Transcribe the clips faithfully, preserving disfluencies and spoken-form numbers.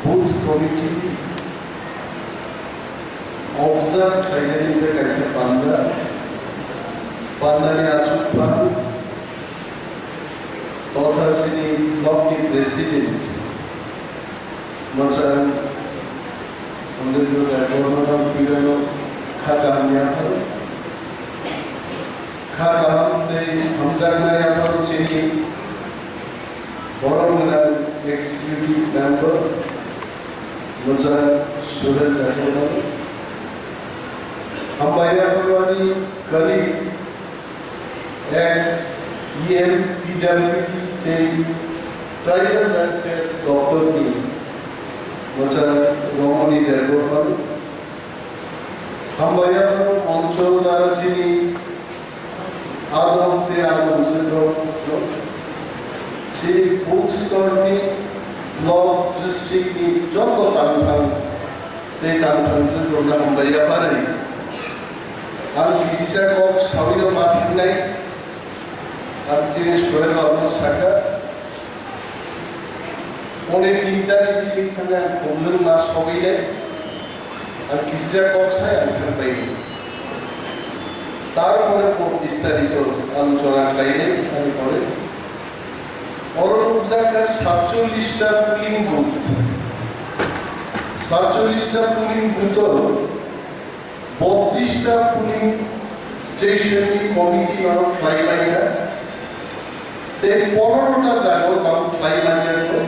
Booth committee observe khlainani hwnkhe kaisa panda, pandani achukphang totha chini block ni president mwchang Honorable Debbarma Pidano kha kaham yapharo, kha kaham tei hamjaknai yapharo chini borok gwnang executive member mwchang Suren Debbarma, hambai yapharo ani colleague ex E M P W D tei Tribal Welfare Doptor ni mwchang Romoni Debbarma, hambai yapharo moncho nara chini adong tei adong jwk rok, chini booth stor ni block district ni joto tangthang tei tangthang jwk rok no hambai yapharwi. Ang kisa kok sawi no ma thangnai, ang chini Suren babu no sakha, pone tinta ni bising thangwi ang problem ma sawi le, ang kisa kok sai ang thang bai ni. Tarpore bo bistarito alochona khlai le, ani pore. Oro nukjak kha satchollish ta polling booth. Satchollish ta polling booth o bottrish ta polling station ni committee norok khlai lai kha. Tei pondro ta jaga o tamo khlai lai ya kho.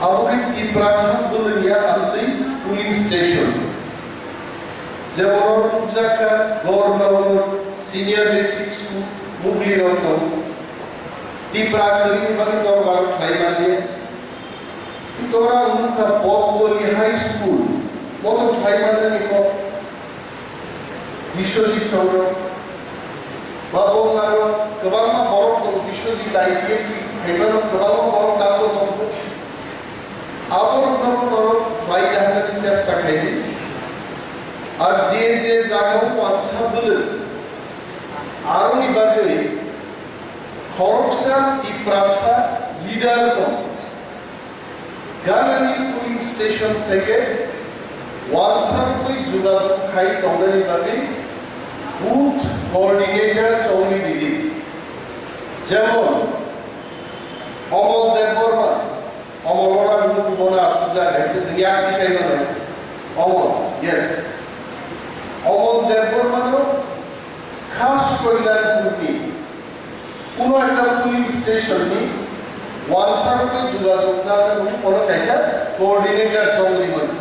Abo khe Tiprasa bwlwng ya amtwi polling station. Jemon oro nukjak kha Gaur Nagar Senior Basic School, Mugli rok tongo. Tipra kwrwini bagwi norok aro khlai manya. Tora wngkha Botoli High School, moto khlai manani kok Biswajit Chandra. Ba bo aro kwbangma borok tongo, Biswajit I P F khaimano kwbangma borok dago tongo. Aborokno norok khlai yaharnani chesta khlaidi. Ar je je jagao wansa bwlwk, aroni bagwi khoroksa Tiprasa leader tongo. Ganani polling station theke wansa rwgwi jogajog khai tongnani bagwi booth coordinator chongwi ridi. Jemon, Omol Debbarma, Omol ora nukgo bono asukjak hai, yakti sai mano. Omol, yes. Omol Debbarmano khas Koilanpurni kuno ekta polling station ni wansa rwgwi jogajog nangwi kono kaisa coordinator chongwi mano.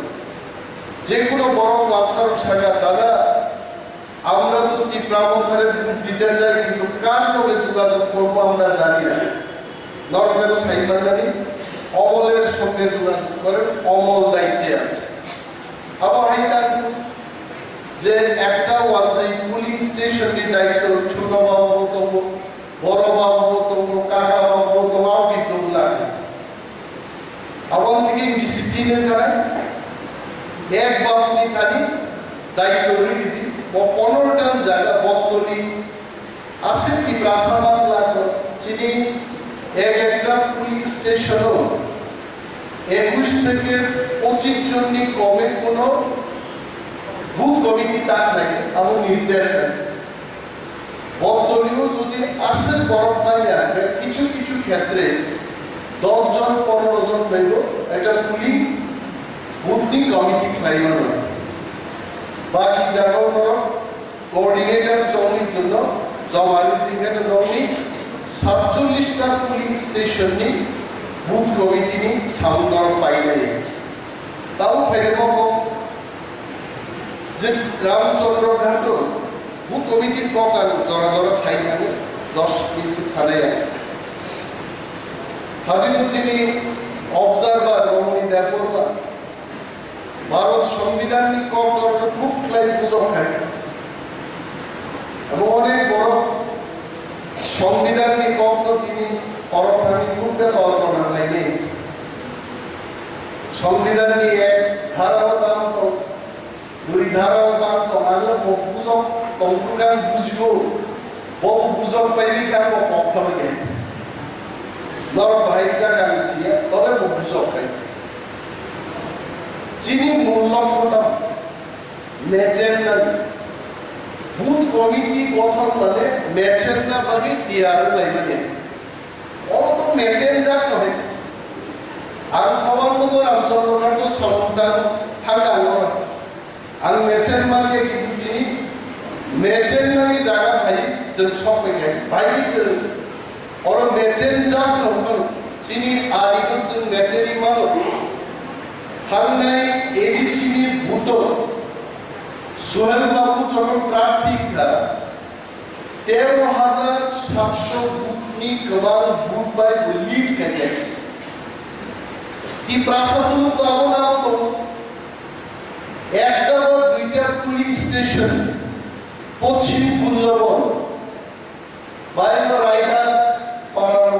Jekuno borok wansa rok saka, "Dada, আমরা তো ত্রিপুরা মন্থনে ভোট দিতে চাই, কিন্তু কার লগে যোগাযোগ করবো আমরা জানি না।" নরকেরও সাইনবান্ডারি অমলের সঙ্গে যোগাযোগ করেন, অমল দায়িত্বে আছে। আবার এই কারণে যে একটা ওয়ান যে পোলিং স্টেশনটি দায়িত্ব ছোট বাবু tongo, boro babu bo tongo, kaka babu bo tongo, abo kintu wngna khe. Abo wngkha khe discipline wngkha, ek babu ni thani daityo rwdi, bo ponorta jaga botoli aswk Tiprasa manla ko, chini ek ekta police station o ekush theke pochish jon ni kome kono booth committee ta khlai, abo nirdesh. Botolio jodi aswk borok manya, hwnkhe kichu kichu khetre dosh jon, pondro jon baibo ekta polling booth ni committee khlai mano. Baki jagao norok coordinator chongwi chwngno joma rwdi, hwnkhe norokni satchollish ta polling station ni booth committee ni samung norok painai. Tamo phaikhe bo kok je Ramchandra Ghato, bo committee kok ang jora jora sai thani, dos minute sanai ang. Haji Muchini observer Romoni Debbarma, Bharat Songbidanni kok norokno khub khlai bujok khai. Abo onek borok Songbidanni kokno tini khorok thani khub khe tol tona khlainai. Songbidanni ek dhara o tang tong, dui dhara o tang tong, ano bo bujok tong phuru khe ang bujigo, bo bujok pai ri khe ang bo kok thabai khe. Norok bahai khe ang siya, tobe bo bujok khai. Chini mul lokho tamo? Mechenna. Booth committee gothon mane mechenna bagwi tiyar wnglaimani. Oro to mechenjak no hai. Ang sawan bo Ramchandra Ghat to samung tang thang ang oro. Ang mechen maliya kintu tini mechen nani jaga phai chwng sok pai khai. Bai chwng oro mechen jak no hwnmano. Chini ari no chwng mechen ri mano. Thangnai A D C ni booth o Suhel Babu jokhon prarthi kha, tero hajar satso booth ni kwbang booth bai bo lead khai kha. Tiprasa booth abo na abo. Ekta ba duita polling station, Poschim Bunjabon, Baino Raidas para,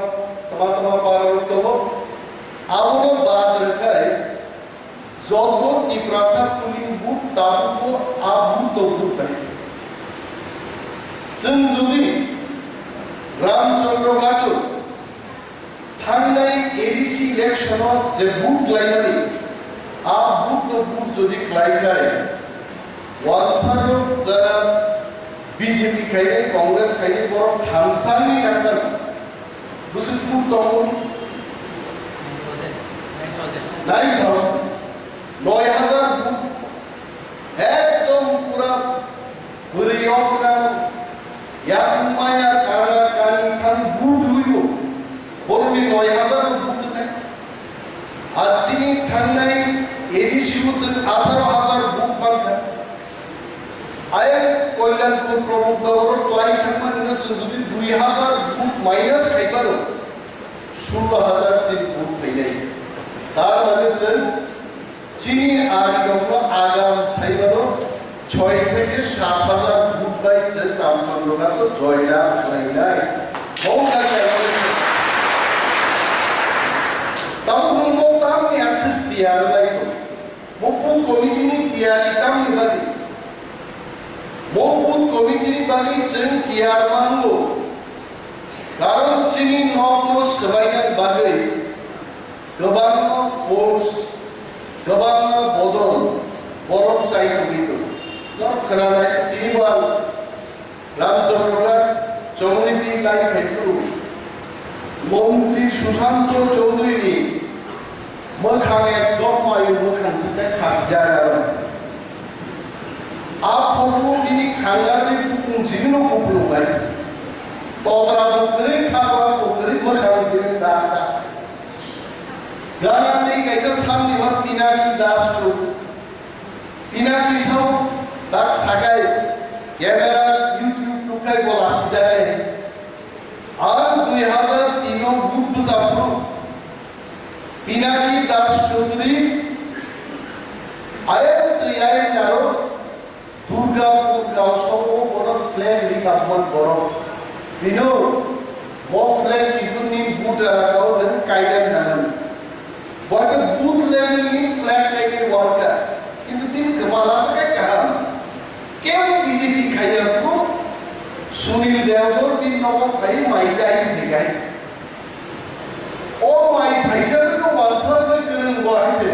tama tama para tongo, abono bad rwkhai, joto Tiprasa polling booth tabukbo a booth no booth nai. Chwng jodi Ramchandra Ghat Thangnai A D C election o je booth klaimani, a booth no booth jodi klai khai, wansaro jara B J P khainai, Congress khainai borok thansani nangkar bwswk booth tongo? Nine thousand. Noi hajar booth. Ekdom pura bwrwi okra, yakung maya, kana kani thang booth rwibo. Borokni noi hajar booth khai. Ar chini thangnai A D C o chwng atharo hajar booth mankha. Ayang Kalyanpur Pramod Nagar o klai thangmani no chwng jodi dui hajar booth minus khai mano, sullo hajar chini booth phainai. Tar mane chwng Chini arirokno agam saimano choi theke sat hajar booth bai chwng Ramchandra Ghat o joy rang khlainai. Bo wngkha kaisa. Tabuk nwng mo tamni aswk tiyar lai tong? Mo booth committee ni tiyari tamni bagwi? Mo booth committee ni bagwi chwng tiyar mango. Karon chini nokno swbainani bagwi Kwbangma force, kwbangma bodol borok chai tongwi tongo. Norok khwnanai tini bo ang Ramchandra Ghat chongoni twi lai phai phuru Montri Susanto Chowdhury ni mwkhang ekdom mayu mwkhang se tei khasijak aro. A photo bini khangarni bukung chini no kupulung lai. Totra bo kwrwi, khakla bo kwrwi, mwkhang chini dak dak. Gana tei kaisa samni hor Pinaki Das Chowdhury. Pinaki sao tak sakai camera YouTube tukai bo lasijakai. Ang dui hajar tin o buk bwsapro Pinaki Das Chowdhury ayang twi ayang naro Durgapur Gaonsago bono flag rikapman borok. Bino bo flag kiphilni buta rakao nwng kainani nangan. Bo khe booth level ni flag kainai worker. Kintu bini kwmala se khe kaham. Kebo B J P khaiya kho Sunil Deodor bini nogo phai mai chai hikai. O mai phaisa no wansa no kwrwng bo hai se.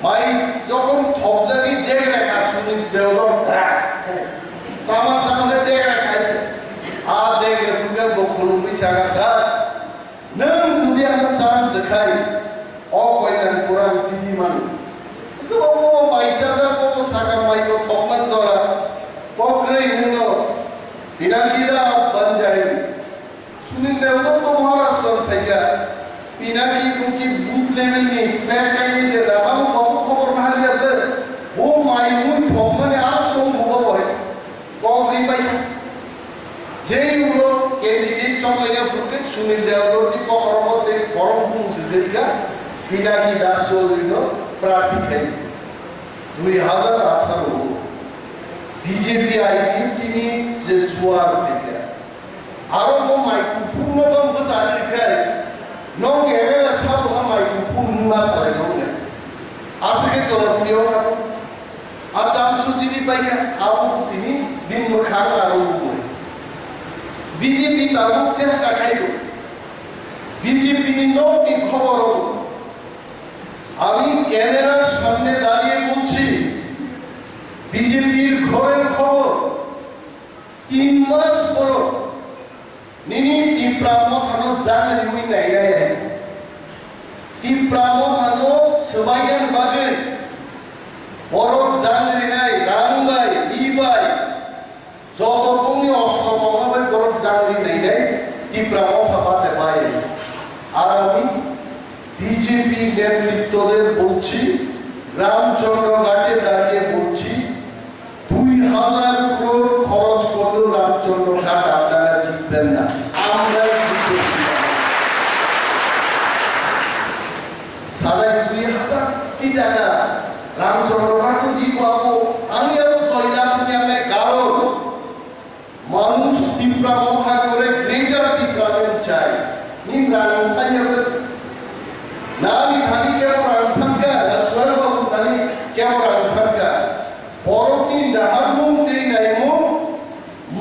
Mai jokhon thopjagwi degre kasuni deodor bra. Sama sama de degre khaite. A degre phunga bo khulumwi saka sa. Nwng jodi ano chang se khai, o koilan kurang chini man. Ko mai chaja ko saka mai ko thokman jora. Ko krei nwno. Pinang gida banjai. Sunil Deodor to Maharashtra ni phaikha. Pinaki Kuki booth level ni flag kaini de da, bang bang khobor na haliya de. Bo mai mui thok mane a song bo bo hai. Kok ri pai. Jei ulo candidate chong laiya bukit Sunil Deodor ni kokoro bo de korom bung jidika. Pinaki Das Chaudhary no prarthi khai. Dui hajar atharo B J P I P T ni je chuar phaikha. Aro bo mai kuphurno bo bwsa rikha, nwng M L A sabo ha mai kuphur wngma salai nong le. Aswk khe jora puri o kha. A chamsu jini pai kha, abo tini bini mwkhang aro bo. B J P tabuk chesta khai bo. B J P ni nok ni khobor o. Ami camera Tipra mothano jang riwi nainai hai. Tipra mothano swbainani bagwi borok jang rinai, rang bai, ri bai, joto bongni ostro tongma bai borok jang ri nainai, Tipra motha bade bai. Ar ami B J P নেতৃত্বদের বলছি, রামচন্দ্র ঘাটে দাঁড়িয়ে বলছি, দুই হাজার করোড় খরচ করলেও রামচন্দ্র ঘাট আপনারা জিতবেন না। আমরা জিতবো। সাড়ে দুই হাজার কোটি টাকা রামচন্দ্র ঘাটে দিব আপু, আমি আরো ছয় লাখ নিয়ে কারণ মানুষ তিপ্রা মথা করে গ্রেটার তিপ্রাল্যান্ড চাই। নিন রাং সাইয়া করে নানি ধানি কেমন রাং সানকা, না সুয়ার বাবু ধানি কেমন রাং সানকা। বড় তিন ডাহার মুং তেই নাইমু,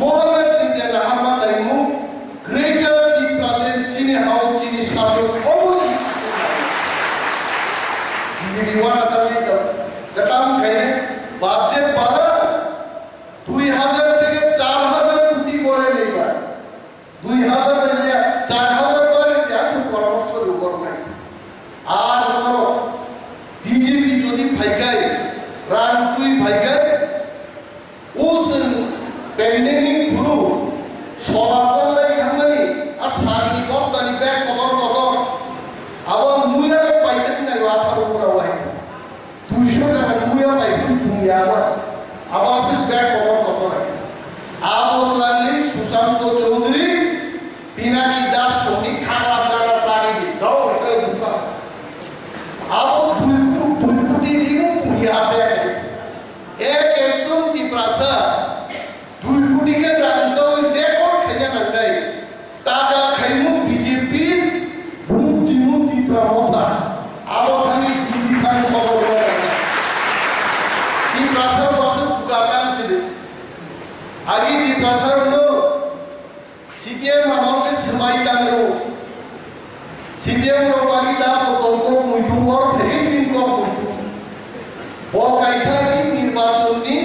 মহারাজ নিজে নাহার মা নাইমু, গ্রেটার তিপ্রাল্যান্ড চিনি হাও চিনি শাসক অবশ্যই। বিজেপি ওয়ানা তালি তো, কাতাম খাইনে, বাজে পারা, দুই হাজার থেকে চার হাজার কোটি করে নেবা। দুই হাজার থেকে চার হাজার করে ক্যান্সার পরামর্শ রোপণ নাই। আর কোনো বিজেপি যদি ফাইকায়, রান তুই ফাইকায়, উস প্যান্ডেমিক গুরু সরাপলাই খামানি আর সারনি বস্তানি ব্যাগ কতর কতর। আবার মুইরা পাইতে নাই আঠারো পুরা ওয়াইতে। দুইশো টাকা মুয়া পাই, তুমি তুমি আবার, আবার সে ব্যাগ কভার কত রাখে। আবদুল্লাহ সুশান্ত চৌধুরী, পিনাকি দাস, সনি খাগড়া দাদা চাকরি দি, দাও, এটা বুঝা। আবো দুই কো-, দুই কোটি দিব, তুমি আর ব্যাগ। এক একজন তিপ্রাসা দুই কোটি কে দাম চাও, রেকর্ড খেয়ে না নাই। Taka khaimu B J P, bumung timu Tipra Motha. Abo thani Bihari thani khobor rw. Tiprasa bwswk buka tang sidi. Agi Tiprasa rwno C P M amol ke swmai tang rw. C P M rw agi da bo tongko muitu bor phegin din kok muitu. Bo kaisa ni nirbachon ni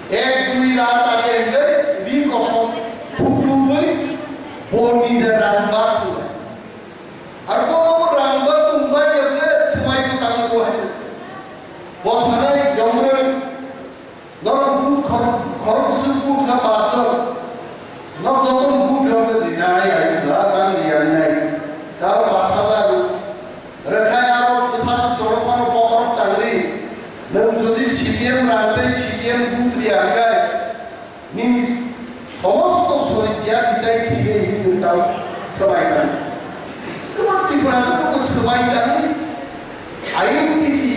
ek dui rat age hingke ri kosom phuklugwi bo nije rang ba khulai. Ar bo rang ba tong ba yokle swmai bo tang bo hai se. Bo sanai yomroi norok khor-, khorok bwswk buk na parchor. Nok joto buk rok rinai ai khwla tang riyanai. Kar pas hajar rwkha aro bwsajwk choro phano bokhorok tangri. Nwng jodi C P M rangchai C P M buk riya hwnkhe nini somosto sorik ya kichai thwinai hinwi nwng tamo swbai tang. Kwbang Tripura jotoko swbai tangwi identity,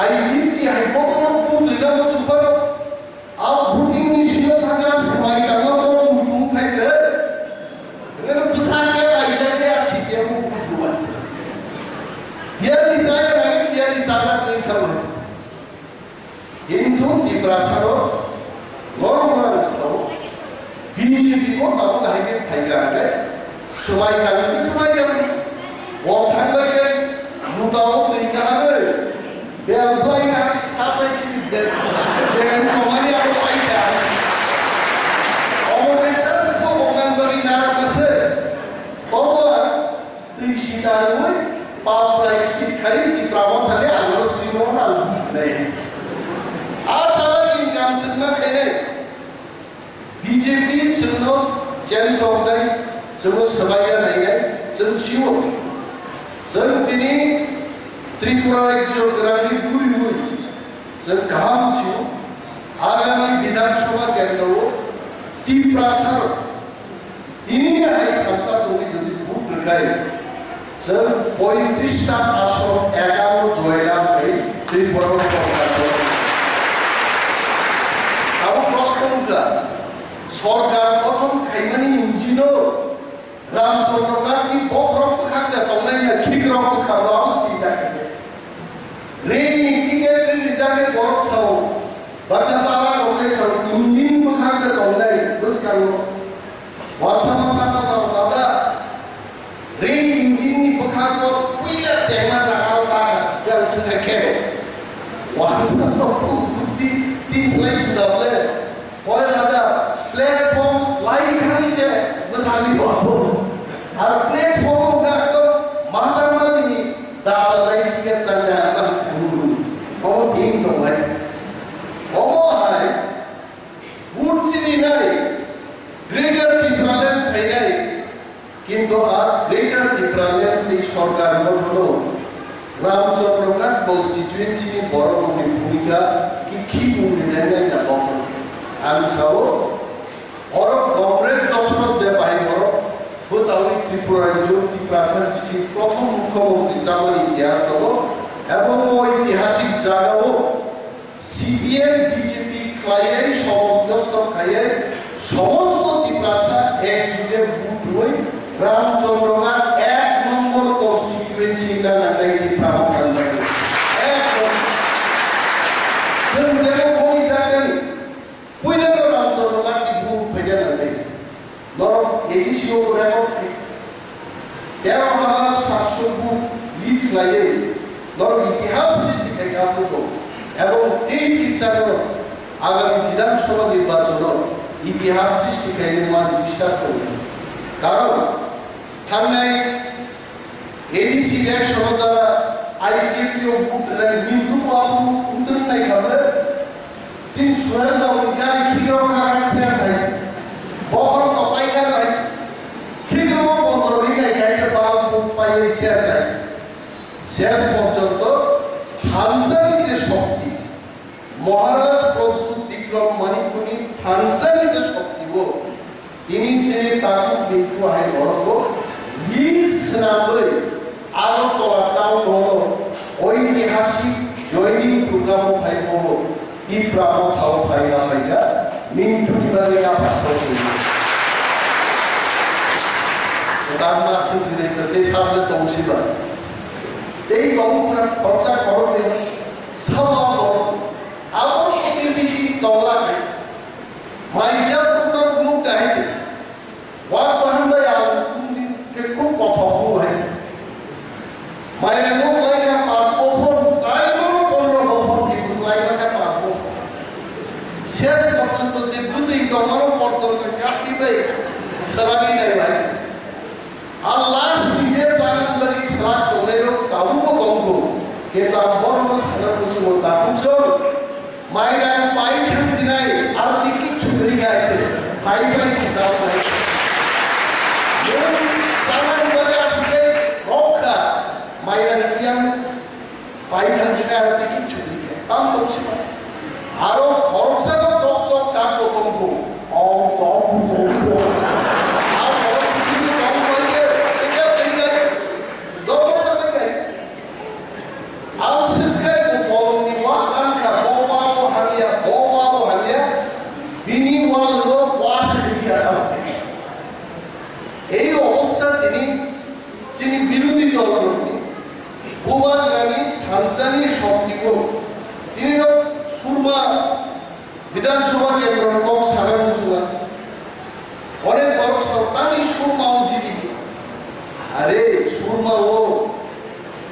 identity hai bokhorok buk rina muchung phano. Ang buting ni sino thangna swmai tangma ko muitung khai le. Ngeno bwsakhe kaijak ya sitya ko butuan. Yadi saya lagi, yadi salah ni khalu. Hintu Tiprasa ro, lorong mana sao. B J P ko tabu kahike phaiga ke. Swmai kami, swmai kami. Bo thangbai kai, muta o twi kahare. Bel bai na, sa sai si je, je komani abo sai ya. Omo ke chas ko bongan bari na mase. Omo twi si ta rui, pa prai si khai, ti pramo thale, alo si mo na, nei. A chala income sing na khai nei. B J P chwngno chen toknai, chwngno swbaina nainai, chwng sio. Chwng tini Tripura rajyo gwnangni buriwi chwng kaham sio. Agami Bidhan Sabha kendro o Tiprasa rok tini ni hai thansa tongwi jodi vote rwkhai, chwng poitrista ason ekano joylam khai Tripura o sorkar gotho. Abo proshno wngkha, sorkar gothon khaimani engine o Ramchandra Gandhi bokhorok bwkhak da tongnai ya khikrok bwkhak rok abo sinta khaikhe. Reni ticket ni rijak khe borok sao, baksa chara rok khe sao, engine bwkhak da tongnai bwskango. Wansa masa no sabo dada, rei engine ni bwkhango puila chengma jaga o taka, yang se khe. Wansa no buddhi tin slai thudable, hoi dada, platform lai khani je, bwthani bo. Ar platform o wngkha ekdom masa masini data lai ticket tangya ang kunu. Omo thing tong lai. Omo hai vote chini nai Greater Tipraland phainai. Kintu a Greater Tipraland ni sorkar gothono Ramchandra Ghat constituency ni borok ni bhumika ki khitung ni nai na bokhorok. Ang sao, oro Comrade Dosrot Debhai borok bwchawi Tripura rajyo Tiprasa bisi prothom mukhyamantri chamani itihas tongo, ebong o itihasik jagao C P M B J P khlaiwi somok nosto khaiwi somosto Tiprasa ek juge vote rwi Ramchandra Ghat ek nombor constituency na nangnai Tipra Motha ni bagwi. Ek nombor. Chwng jebo boni jagani puila no Ramchandra Ghat ni vote phaina nangnai. Norok A D C o record khai. Tero hajar satso vote lead khlaiwi norok itihas srishti khai kha buko. Ebong tei kicharo agami Bidhan Sabha nirbachon o itihas srishti khai ma biswas tongo. Karon thangnai A D C election o jara I P F T o vote rwnai mintu bo abo wngtwrwng nai kha ble. Chini Surendrani gari khikrok kha kha se sai. Bokhorok to pai kha nai. Khikrok bo bondor ri nai kha khe bal bo pai nai se sai. Ses porjonto thansani je shokti, Maharaj Pradyut Bikram Manipurni thansani je shokti bo Tini je takhuk ni kuahai borok bo list swnamwi Agartala town hall o oitihasik joining program o phai bo Tipra Motha o phai ya phai ya mintu ni bagwi ya pastor ni. Tang ma sing jini te sabne tong si ba. Tei tong na khorcha khorok ni sabo abo ko te bisi tong la kai. Mai jab ko nuk dai je. Wak bahan bai ang kung din ke kuk kothok kung hai. Mai ang nuk lai kha pas bophor, chai mo pondro bophor ke kuk lai kha pas bophor. Ses porjonto je budui tongmano porjonto kasi bai sabani nai bai. Ar last ni je jagan bali salak tongnai rok tabuk bo tongkho. Keta borno sana kusumo tabuk jor. Mairang pai thang jinai, aro di kichu ri gai te. Pai pai si tau pai. Yung saman bari asike rokha. Mairang yang pai thang jinai, aro di kichu ri gai. Tam tong si ma. Aro khoroksa no chok chok ta ko tong ko. Om tong ko tong ko. Aro khoroksa ni tong ko ye. Ika ika. Dobo thang gai. Ang swngkhe bo bolongni wa ang kha, bo wa bo hamya, bo wa bo hamya, bini wa lo wa se hinwi ya tamo. Ei obostha tini chini birodhi dol rokni, Bubagrani thansani shokti bo tini rok surma Bidhan Sabha kendro kok sana muchunga. Onek borok sao tani surma o G D P. Are surma o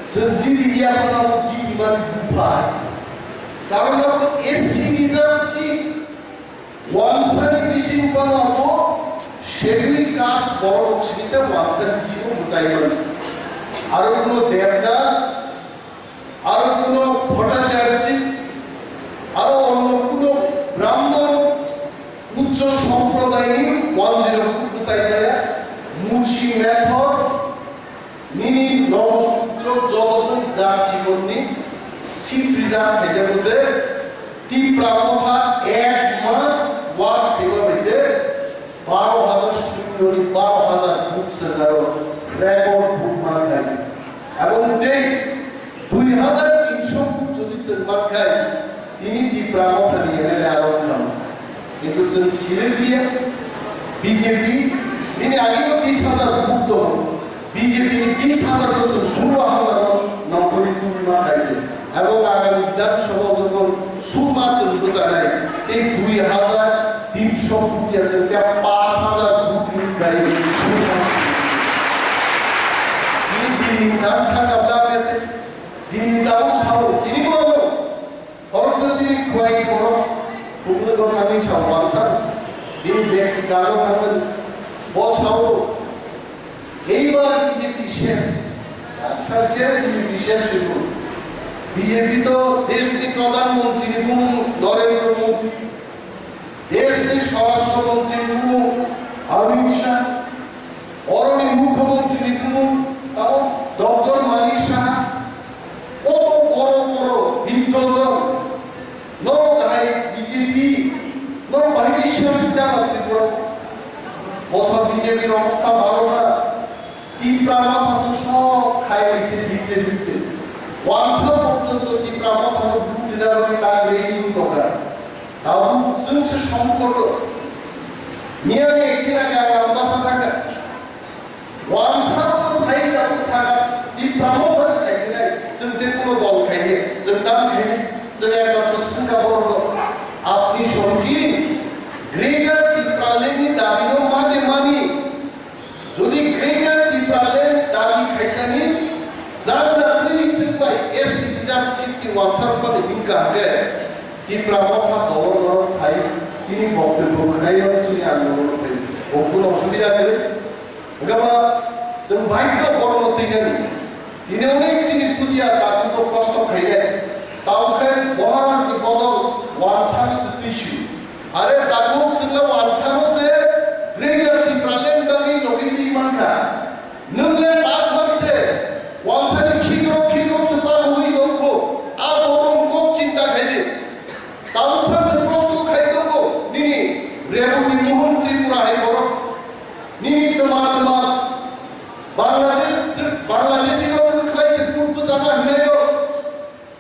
chwng G D P ya mana o G D P mani bupha. Karon abo S C reserve seat wansani bising pano abo schedule caste borok sini se wansani bising o mwchai mani. Aro kuno Devda Aro kuno Bhattacharya, aro onno kuno Brahmon uccho somprodayni wanjirok bwchai maya, Munsi Method, nini Nomo Sutro, jotoni jak jibonni sip rijak haijago se, Tipra Motha ek mas wak khaiba bai se, baro hajar shunyo ni baro hajar book se daro record book man khaise. Ebong tei dui hajar tinsho book jodi chwng man khai, tini Tipra Motha ni M L A aro wngkha. Kintu chwng sirwi liya, B J P nini agego bis hajar book tongo. B J P ni bis hajar no chwng suro hajar no nongkhorwi tubui ma khaise. Abo agami Bidhan Sabha o jokhon suma chwng bwchanai, tei dui hajar tinsho rupiya chwng khe paanch hajar rupiya bai suma. Bini bini thang thang abla mese, bini tabuk sao, tini bo ano. Khoroksa chini khwlai borok, kubun borok thangwi sao, bangsa bini bag galo thangmani. Bo sao, ei Sarkar ni bisar sibu. B J P to desh ni Pradhan Mantri ni bumung Narendra Modi, desh ni Swarashtra Mantri ni bumung Amit Shah, oro ni Mukhyamantri ni bumung tamo Doctor Manik Saha, koto boro boro biddojon no bahai B J P no bahai ni siyasi dama Tripura. Bosa B J P rok sa baro na. Tipra Motha to sok khai rikse bitre bitre. Wansa porjonto Tipra Motha no group leader rok ni tang ready wng tongkha. Tabuk chwng se songkot o. Miya ni ekdin age ang Ambasa thangkha. Wansa se khai tabuk saka Tipra Motha se khai dinai. Chwng te kuno dol khai ni, chwng tam khai ni, chwng ekmatro swngkha borok no. Apni sorkin Greater Tipraland ni dabi no mane mani. Jodi Greater Tipraland dabi khaikani janda twi chwngbai S T reserve seat ni wansa rwmani hwnkha hwnkhe Tipra Motha dolo norok phai chini boktwbo khwnaino chini andolon phai bo kuno osubida kwrwi. Hwnkhe ba chwng baidho borokno twinani. Tini onek chini puja takhukbo kosto khainai. Tamo khe Maharaj ni bodol wansa ni se twi su. Are takhuk chwngno wansano se Greater Tipraland bagwi logi twi mankha. Nwng le ta thang se wansani khikrok khikrok se ta hugwi tongkho. A borok kok chinta khai di. Tabuk phang se prosto khai tongo nini Reboti Mohon Tripura hai borok. Nini twma twma Bangladesh, Bangladeshi rok khlai se kut bwsama hinai rok.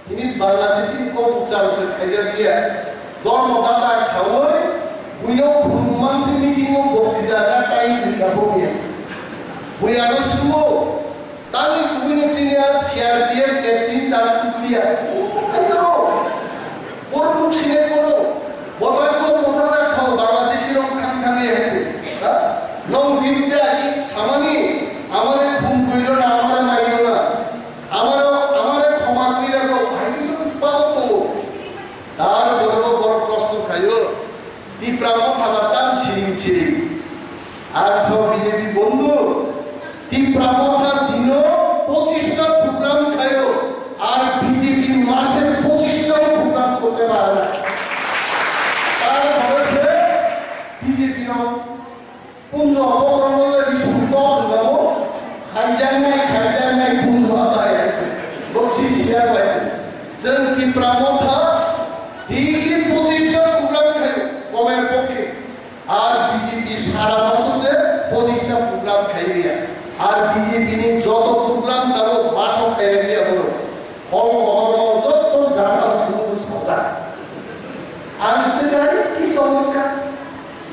Tini Bangladeshi kok uchar se khaijak ya. Dormo data khaui, buino phurukman se meeting o boktwita da time rika bo ya. Bui ano sumo, tani kubui no chini a C R P F netri tang kukulia. Ayo, boro duk sine kono, botang ko botang da khao Bangladeshi rok thang thang ya hete. Ha? Nong biruddhe agi samani, amare khum koiro na, amare mairo na. Amaro, amare khoma kwira do, bhai kilo chwpao tongo. Tar borok borok proshno khaio, Tipra Motha ba tam siring siring. Ang sao B J P bondhu, Tipra Motha dino pochista program khaio, ar B J P mase pochista program korte pare na. Tar bore se B J P no Punjo abokormo le bising kok hwnamo, khaijaknai, khaijaknai punjo abai. Boksi siya bai. Chwng Tipra Motha, daily pochista program khai, komer pokhe. Ar B J P sara boso se pochista program khai biya. Ar B J P ni joto program tabo bathok khai biya boro. Hol hol hol joto jaga thumbu sajak. Ang se gari ki chomka.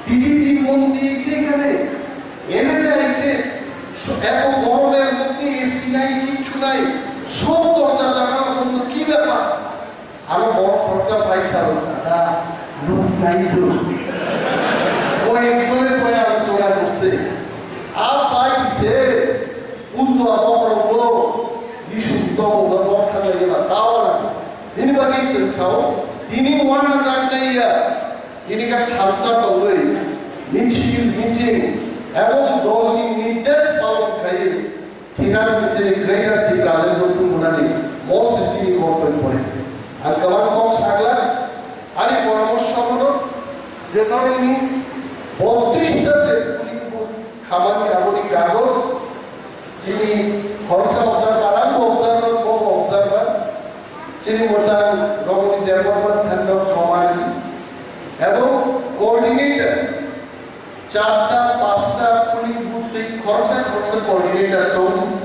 B J P mondi se gari. M L A se so eto gorome mondi A C nai kichu nai. Sob dorja jaga mondi ki bepar? Aro bor khorcha paisa dada luk nai to. Koi koi koi ang chora korse. A pai se. Punjua bokhorok bo bising tongo ba bok thanglai ba tawana. Nini bagwi chwng sao, tini wana jaknai ya, tini kha thansa tongwi, michil, meeting, ebong dolni nirdesh palon khai, thinang michili Greater Tipraland bo tubunani, mo sisini kok bai pore. Ang kwbang kok sakla, ani poramorso mono, je karonni botris ta je polling booth, Khamani aboni kagoj, chini khoroksa observer, ang bo observer, bo bo observer, chini mwchang Romoni Debbarma thanno somani, ebong coordinator, charta, pasta, polling booth tei khoroksa khoroksa coordinator chong.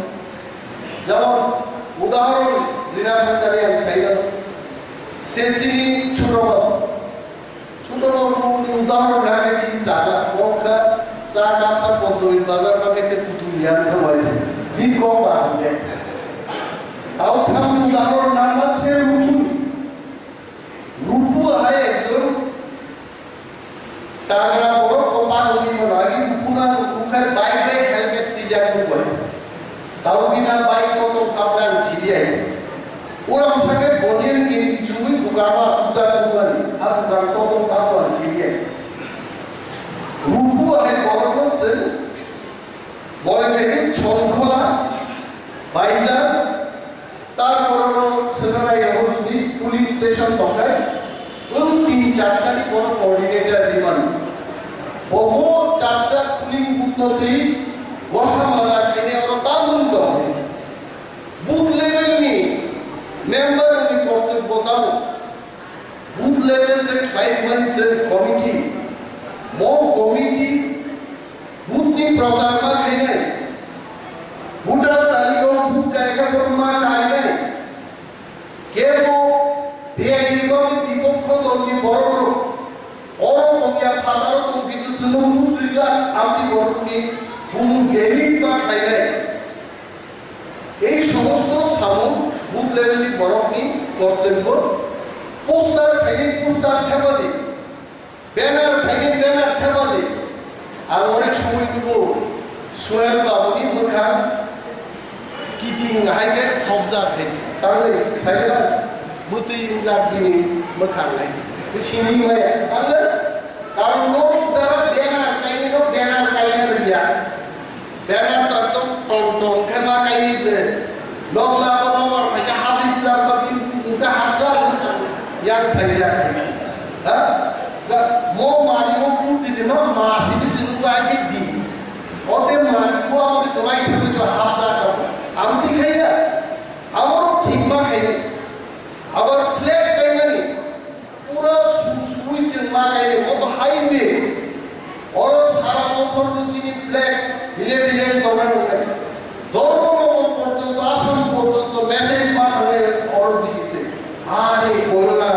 Jemon, udahoron rina thangkani ang saino, se chini chhuto. Chuto bumungni udahoron nangkhe bisi chakla, kokha cha kapsa pontoi bazar ma khe kutung ya thamai. Bi kok ba hwnde. Tao samni udahoron nangma se Rupu. Rupu hai ekjon tagra borok ko pagwi mano agi Rupu na Rupu khai bike bai helmet tijak bo bai. Tao bina bike kotor kapra ang sidi ai. Uram sake bonian genji chumui bukama suda kumani, a bukang kotor kapra ang sidi ai. Rupu ai borok se, bore beri chongkhola, baija, Tarpore no swnamnai rok jodi polling station tongkhe, wng tin charta ni bono coordinator rimani. Bobo charta polling booth no twi gosa maja khainai oro tamung tong. Booth level ni member ni kortobbo tamo. Booth level je khlai mani je committee, mo committee booth ni prochar ma khainai, voter taligo booth kaikha borok ma kainai, kebo B I ni bagwi bipokho dol ni borok rok, oro tongya phataro tong kintu chwng booth rijak amtwi borok ni bumung demit ma khainai. Ei somosto samung booth level ni borok ni kortobbo, poster khainai poster thepadi, banner khainai banner thepadi. Ang onek somoi nugo Suhel babu ni mwkhang kiting hai khe thopjak hai tangle khaila mwtwi wngjak bini mwkhang hai sini maya tangle. Karon no jara banner kainai no banner kainai rwya. Bera tong tong tong tong khe ma kai ni de. Nokla bo nokbar phai khe habis la ba bin ungka habsa yang phai ya. Ha? Da mo mari o pu di de ma ma si di chinu ka ke di. O te mari o abo de koi sa ni jo habsa ka. Am ti khai ya. Amo thik ma khai ni. Abar flag kai mani. Pura su-, sui chwng ma kaini, obo highway. Oro sara bosor bo chini flag hile hile tongna nungnai. Dhormo no porjonto, Assam porjonto message ma thangnai oro bisingtwi. Ani corona,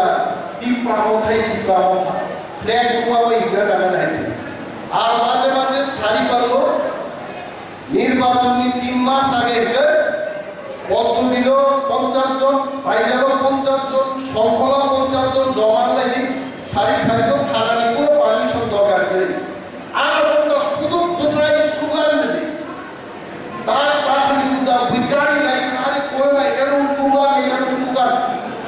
Tipra mothai, Tipra motha. Flag nungma bai hibra nangani hai chwng. Ar maje maje sari bango, Nirbachon ni tin mas age hwnkhe, Poddobilo ponchash jon, Baijalo ponchash jon, Songkhola ponchash jon joma wnglaidi, sarik sarik o thana ni kunu permission dorkar kwrwi. Aro wngkha sudu bwsai slogan rwdi. Tar bathani buda bwikari lai ari koi lai ero slogan ero slogan.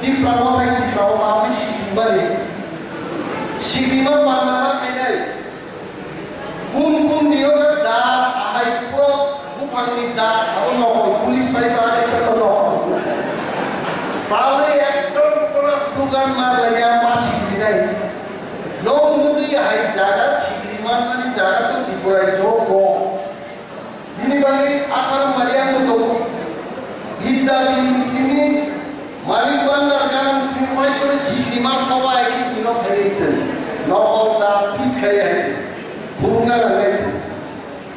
Tipra mothai Tipra o mabwi sikimani. Sikima manna ma khainai. Kun kun ni o da ahai pura buphang ni da abo nokol police bai ba ai ta nokol. Pale ekdom pura slogan mar laya ma sikri nai. Nong mudi hai jaga sikri man mani jaga to Tripura jo ko. Bini bagwi asar mariang mo tongo. Bidya bini sini Manik Bhandar ganang sini paisore sikri ma soba ai ki ino phai chwng. Nokol da fit khai ai chwng. Khurungna nangnai chwng.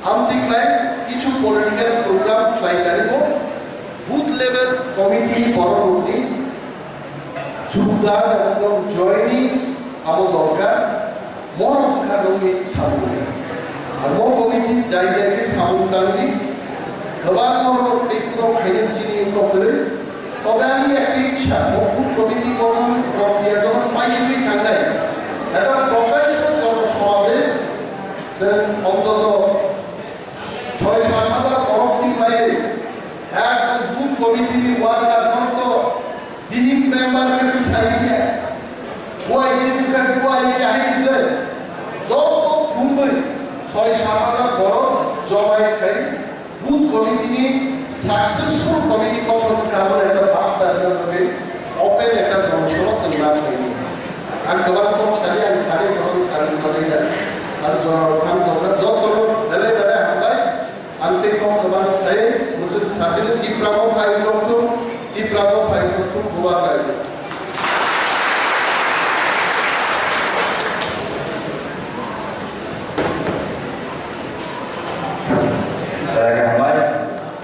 Amtwi khlai kichu political program khlai nani bo booth level committee ni borok rokni jukdar ebong joining abo dorkar. Moro bwkha nokni samung. Ar mo committee jai jai khe samung tangdi. Kwbangma borok tei kunu khainai chini wngkha kwrwi. Tobe ani ekta ichha, mo booth committee gothan rok ya jokhon paisugwi thangnai. Eba protest jono somabesh, chwng ontoto choi sat hajar borok twi khlaiwi. Ekdom booth committee ni worker borok to Bihik member ke bwsai ya. Buai je buka buai ya hai sile. Joto thumbai soi sat hajar borok jomai khai booth committee ni successful committee kothon kamon ekta bagda na bagwi open ekta jonosabha chwng ma khlaini. Ang kwbang kok sani ang sani kwbang sani kwbang ya. Ang jora thang tongkha joto belai belai hambai. Ang tei kok kwbang sai mwswk sasini Tipra Motha